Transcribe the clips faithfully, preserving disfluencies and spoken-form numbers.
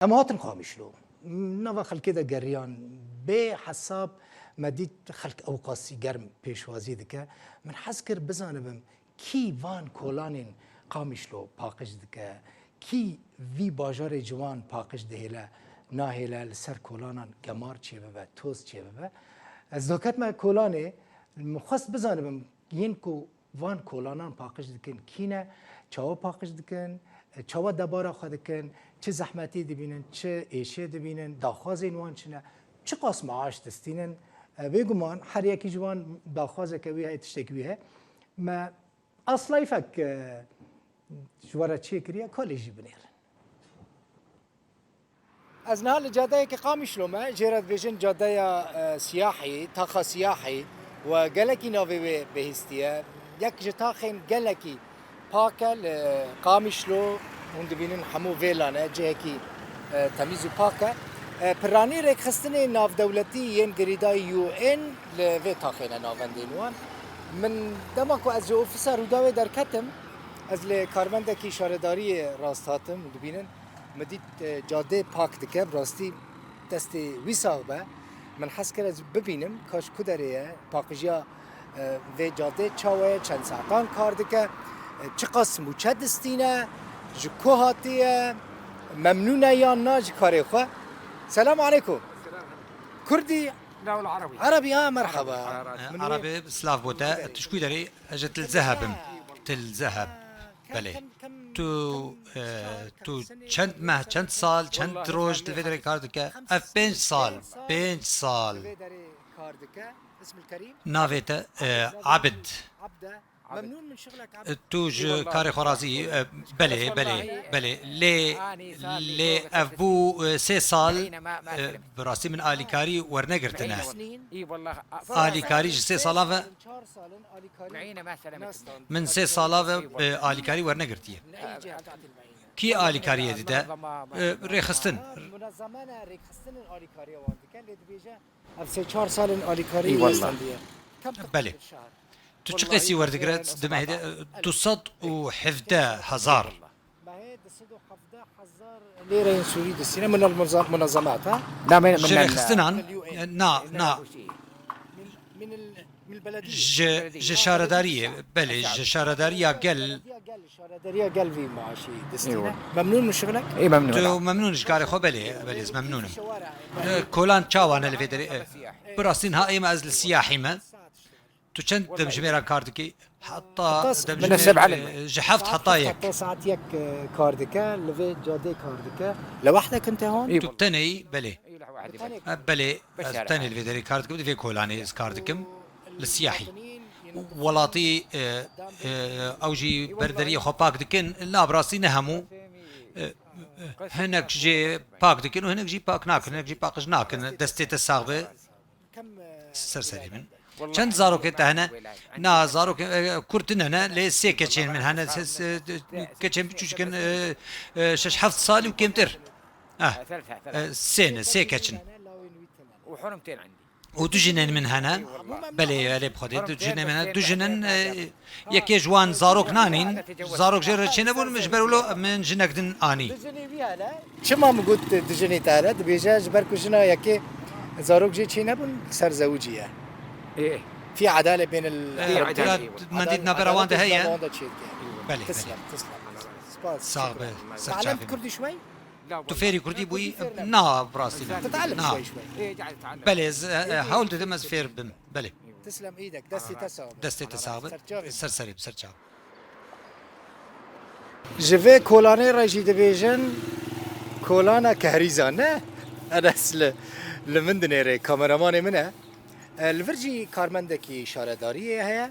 Em hatin Qamişlo. Nava xelkê de geriyan bê hesab me dît xelk ewqasî germ pêşwazî dike. Min hez kir bizanibim kî van kolanên Qamişlo paqij dike, kî vî bajarê ciwan paqij dihêle, nahêle li ser kolanan gemar çêbibe, toz çêbibe. Ez doketime kolanê, min xwest bizanibim yên ku van kolanan paqij dikin kî ne, çawa paqij dikin, çawa debara xwe dikin, çi zehmetî dibînin, çi êşê dibînin, daxwazên wan çi ne, çiqas maaş distînin. E, bêguman her yekî ji wan daxwazeke wî heye, tiştekî wî heye. Me aslayfek, e, ji we re çêkiriye, kalê jî binêrin. Ez niha li cadeyeke Qamişlo me, jê re dibêjin cadeya, e, siyahî, taxa siyahî, we gelekî navê wê bihîstiye. Yek ji taxên gelekî pak e li Qamişlo, hûn dibînin hemû vêlan e, cihekî, e, temîz û pak e. E, piranî rêkxistinê navdewletî yên girêdayî U N li vê taxê ne navendên wan. Min dema ku ez ji ofîsa Rûdawê derketim, ez li karmendekî şaredariyê rast hatim û dibînin. Min dît, e, cadê pak dike, bi rastî destê wî sax be. Min hez kir ez bibînim ka ji ku derê ye, paqijiya, e, vê cadê çawa ye, çend saetan kar dike, e, çiqas mûçe distîne, ji ku hatiye, memnûn e yan na ji karê xwe. Selamu aleykum. Kurdî? La, wala Erebî. Erebî, ha, merhaba. Min wê Erebî, silav bo te. Tu ji ku derê? Ez ji Til Zeheb im. Til Zeheb. Belê. Tu, e, tu çend meh, çend sal, çend roj li vê derê kar dike? Ev pênc sal, pênc sal. Navê te, e, Abid. E, tu ji karê xwe razî yî? E, belê, belê, belê. Lê, lê ev bû, e, sê sal, e, bi rastî min alîkarî wernegirtine. Alîkarî ji sê sala ve Min sê sala ve, e, alîkarî wernegirtiye. Kî alîkariyê dide? E, rêxistin. Ev sê çar sal in alîkarî Î wallah. Wê stendiye. Belê. Tu çi qasî werdigre di mehê de? E, du sed û hevdeh hezar. Mehê du sed û hevdeh hezar lêreyên Sûrî distîne min al munaza-, munazemat, ha? Na, min, min, Ji min, rêxistinan, min, na, min, na. Min, min, min belediyê. Ji, ji şaredariyê, belê, ji şaredariya gel. Şaredariya gel vî maaşî distîne. Eyvallah. Memnûn min şixulek? Ê, memnûn. Tu memnûn ji karê xwe? Belê, belê, ez memnûn im. E, kolan çawa ne li vê derê? E, bi rastî niha ême ez li siyahî me. Tu çend demjimêra kar dikî? Heta Heta s-, demjimêr, min hesab elem. E, ji heft heta yek. Heta saet yek, e, kar dike, li vê cadê kar dike. Li wehdek in te hon? Tu tenê yî? Belê. Tenê. E, belê, ez tenê li vê derê kar dikim, di vê kolanê ez kar dikim. Li siyahî. Welatî, e, e, ew jî berderiyê xwe pak dikin, la bi rastî ne hemû. E, e, hinek jê pak dikin û hinek jî pak nakin, hinek jî paqij nakin. Destê te sax be. Ser serê min. Çend zarokê te hene? Na, zarokê, e, kurtine ne, lê sê keçên min hene, se-, se-, keçên biçûçik in, e, e, şeş heft salî û kêmtir. Eh, e, sê ne, sê keç in. Û du jinên min hene. Belê, belê, bi Xwedê, du jinên min hene. Du jin in, e, Yekê ji wan zarok nanîn, zarok jê re çênebûn, ji ber wilo min jinek din anî. Çima min got dijinê te here? Dibêje, ji ber ku jina yekê zarok jê çênebûn, ser zewicî ye. Ê, ê. Fî edale bênil Ê, Ereb. Edale, eyvallah. Me dît navbera wan de heye. Wan de çêdike. Belê, belê. Tislem, tislem. Spas. Sax be, ser çavê min. Kurdî şwey? Tu fêrî kurdî bûyî? Na, bi rastî ne. Titalim Na. Şwey şwey. Belê, ez, e, e, hewl didim ez fêr bim. Belê. Tislem îdek, destê te sax be. Destê te sax be. Ser çavê. Ser serê, ser çav. Ji vê kolanê re jî dibêjin kolana Kehrîza, ne? Enes li, li min dinêre, kameramanê min e. E, li vir jî karmendekî şaredariyê heye.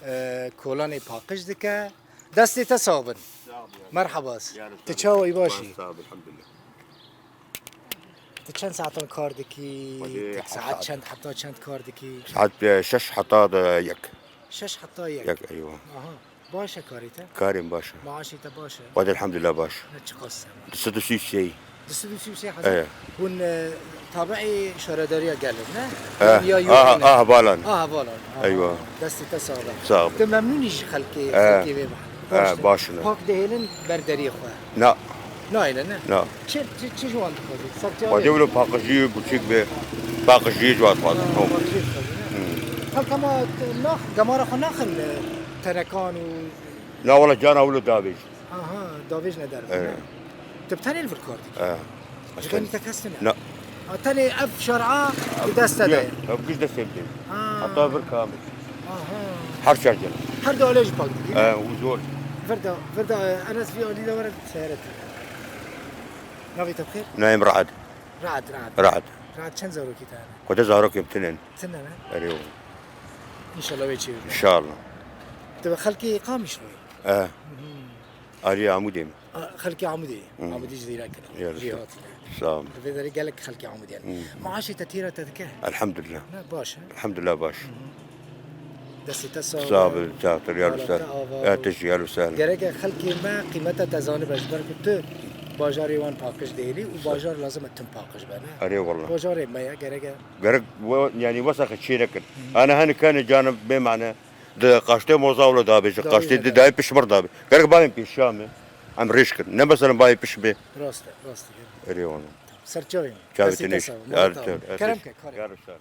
E, kolanê paqij dike. Destê te sax bin. Sağ ol ya. Merhaba. Ya Resul. Tu çawa yî, baş î? Sağ ol, elhamdülillah. Tu çend saetan kar dikî? Hadi, tu saet çend heta çend kar dikî? Saet, e, şeş heta de yek. Şeş heta yek. Yek, eywa. Aha. Baş e karê te? Karê min baş e. Maaşê te baş e? Hadi, elhamdülillah, baş. Ne çiqas e? Du sed û sî û sê. Du sed û sî û sê hezar. Eye. Hûn, e, tabi'ê şaredariya gel in, ne? Eh, ya aha, aha, balan. Aha, balan. Aha. Eywa. Destê te sax be. Sağ ol. Tu memnûn î ji xelkê, eh, xelkê vê mahallê? Eh, baş in. Baş in. Pak dihêlin berderiyê xwe? Na. Nayne ne? Na. Çi, çi, çi ji wan dixwazî? Serçe Xwedê wilo paqijî buçîk be. Paqijî ji wan dixwazim. Ha, paqijî dixwazî, ne? Hmm. Xelk hema nax, gemara xwe naxin, e, tenekan û Na wala cana wilo davêj. Aha, davêj ne derve, Evet. ne? Tu bi tenê li vir kar dikî? Evet. Ji xwe nîte kes tune? Na. Ha, tenê ev şer'a di dest te de ye? Ev giş destê bidê. Ha. Heta vir kamil. Aha. Her çar cana. Her du alê jî pak dikî, ne? Evet, û zor. Vir de, vir de, Enes vî alî de were seyret. Navê te bi xêr? Navê min Re'd. Re'd, Re'd. Re'd. Re'd çend zarokî te hene? Xwedê zarokê min tune ne. Tune ne? Erê o. Înşallah wê çêbî. Înşallah. Tu bi xelkê Qamişlo yî? E. Mhm. Alî Amûdê min. A, xelkê Amûdê. Mhm. Amûdê jî zîrek in. Ya, Jî sağ ol. hatîne. Sağ ol. Di vê derê gelek xelkê Amûdê ne. Mhm. Maaşê te têra te dike? Elhamdülillah. Ne, baş e. Elhamdülillah baş. Mhm. Destê te sağ Sağ be. ol, çaxtir, yar Mala te sağ. ava Ya be. te jî, yar sağ. Gereke xelkê me qîmeta te zanibe, ji ber ku tu bajarê wan paqij dihêlî û Sağ. bajar lazim e tim paqij be, ne? Erê wallah. Bajarê me ye, gereke Gerek we, yani wesa xwe çê nekin. Hı. Ana hani kane canım bê mane. Di qaştê moza wilo dabêje, Dabêje, qaştê di dabêje. dayê pişmir dabê. Gerek bayên pêşiya me. Em rêş kin. Ne mesela bayê piş bê. Rast e, rast e. Erê wallah. Serçavê me. Çavê Destê te tiniş. sağ ol, Yar mala te te, ava. yar Kerem te. ke, kerem. Yar sağ.